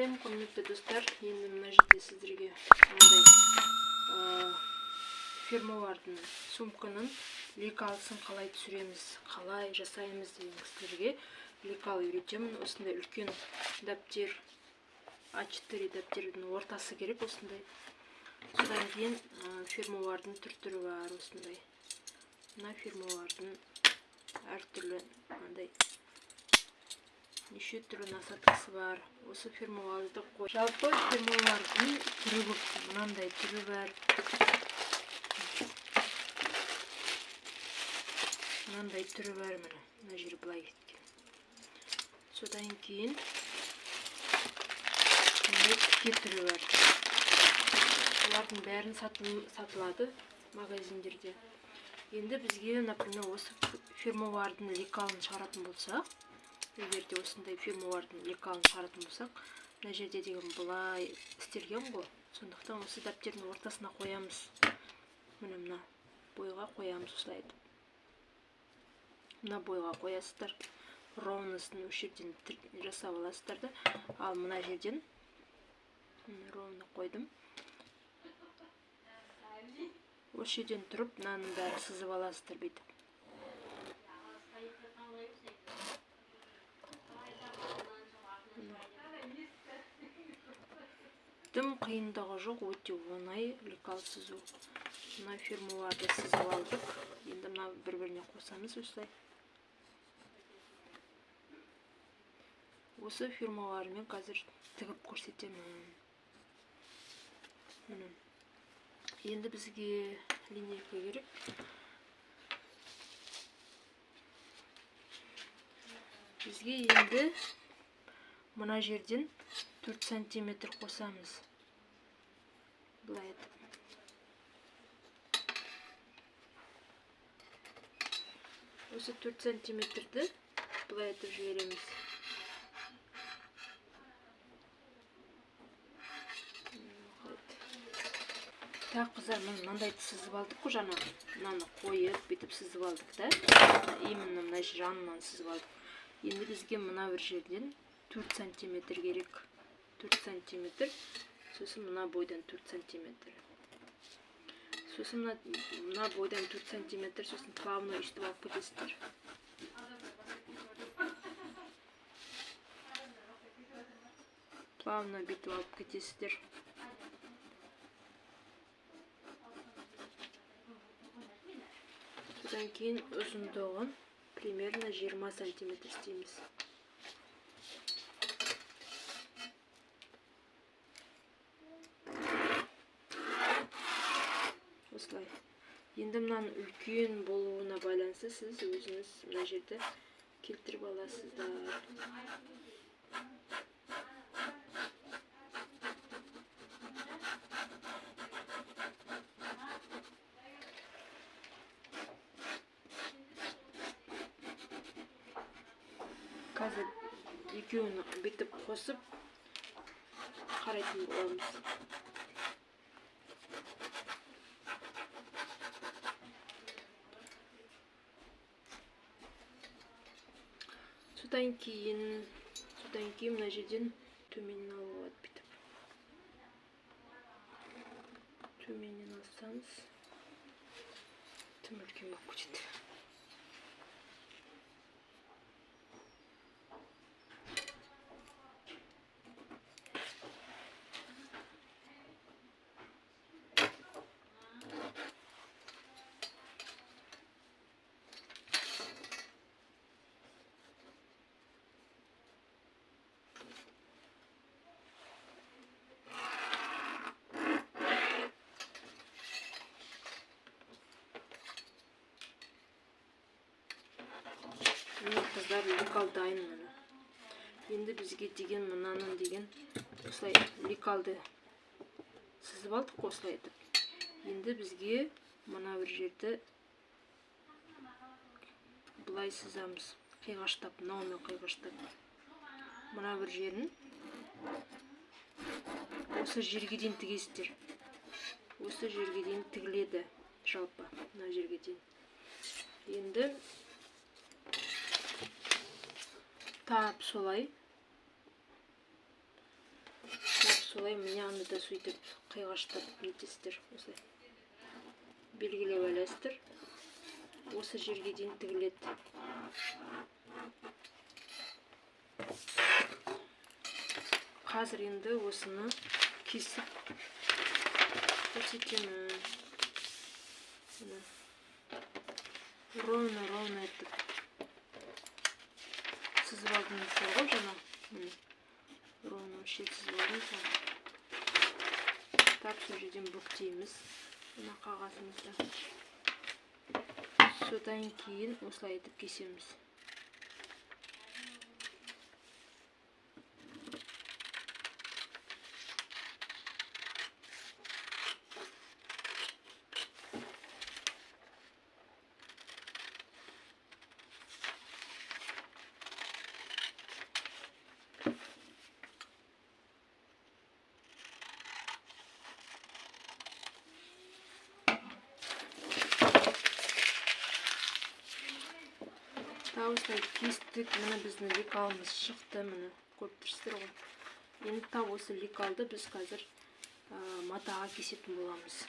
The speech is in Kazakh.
Сәлем, құрметті достар. Енді мына жерде сіздерге мынандай фермуардың, сумканың лекалысын қалай түсіреміз, қалай жасаймыз деген кісілерге лекал үйретемін. Осындай үлкен дәптер, А4 дәптердің ортасы керек осындай. Содан кейін фермуардың түр-түрі бар осындай. Мына фермуардың әртүрлі мынандай неше түрлі насадкасы бар. Осы фермуарды қой. Жалпы фермуардың түрі көп. Мынандай түрі бар. Мынандай түрі бар міне. Мына жері былай кеткен. Содан кейін мынандай тіке түрі бар. Олардың бәрін сатылады магазиндерде. Енді бізге, например, осы фермуардың лекалын шығаратын болсақ, егер де осындай фермуардың лекалын шығаратын болсақ, мына жерде деген былай істелген ғой. Сондықтан осы дәптердің ортасына қоямыз. Міне мына бойға қоямыз осылай етіп. Мына бойға қоясыздар. Ровносын осы жерден жасап аласыздар да. Ал мына жерден ровно қойдым. Осы жерден тұрып мынаның бәрін сызып аласыздар бүйтіп. Дым қиындығы жоқ, өте оңай лекал сызу. Мына фермуларды сызып алдық. Енді мына бір-біріне қосамыз осылай. Осы фермулармен қазір тігіп көрсетемін. Міне. Енді бізге линейка керек. Бізге енді мына жерден 4 сантиметр қосамыз. Былай етіп. Осы 4 сантиметрді былай етіп жібереміз. Так, қыздар, міне мынандайды сызып алдық қой жаңа. Мынаны қойып, бүйтіп сызып алдық та. Именно мына жанынан сызып алдық. Енді бізге мына бір жерден 4 сантиметр керек. 4 сантиметр. Сосын мына бойдан 4 сантиметр. Сосын мына бойдан 4 сантиметр, сосын плавно өйстіп алып кетесіздер. Плавно бүйтіп алып кетесіздер. Содан кейін ұзындығын примерно 20 сантиметр істейміз. Осылай. Енді мынаның үлкен болуына байланысты сіз өзіңіз мына жерді келтіріп аласыздар. Қазір екеуін бүйтіп қосып қарайтын боламыз. Содан кейін мына жерден төменнен алуға болады бүйтіп. Төменнен алсаңыз тым үлкен болып кетеді. Міне қыздар, лекал дайын міне. Енді бізге деген мынаның деген осылай лекалды сызып алдық қой осылай етіп. Енді бізге мына бір жерді былай сызамыз, қиғаштап, мынаумен қиғаштап. Мына бір жерін осы жерге дейін тігесіздер. Осы жерге дейін тігіледі жалпы, мына жерге дейін. Енді тап солай Так, солай мынаны да сөйтіп қиғаштап нетесіздер, осылай белгілеп аласыздар. Осы жерге дейін тігіледі. Қазір енді осыны кесіп көрсетемін. Міне, ровно, ровно етіп сызып алдыңыздар ғой жаңа. Міне, ровно шет сызып алдыңыз ғой. Так, сол жерден бүктейміз мына қағазымызды. Содан кейін осылай етіп кесеміз. Осылай кестік. Міне, біздің лекалымыз шықты, міне, көріп тұрсыздар ғой. Енді тап осы лекалды біз қазір матаға кесетін боламыз.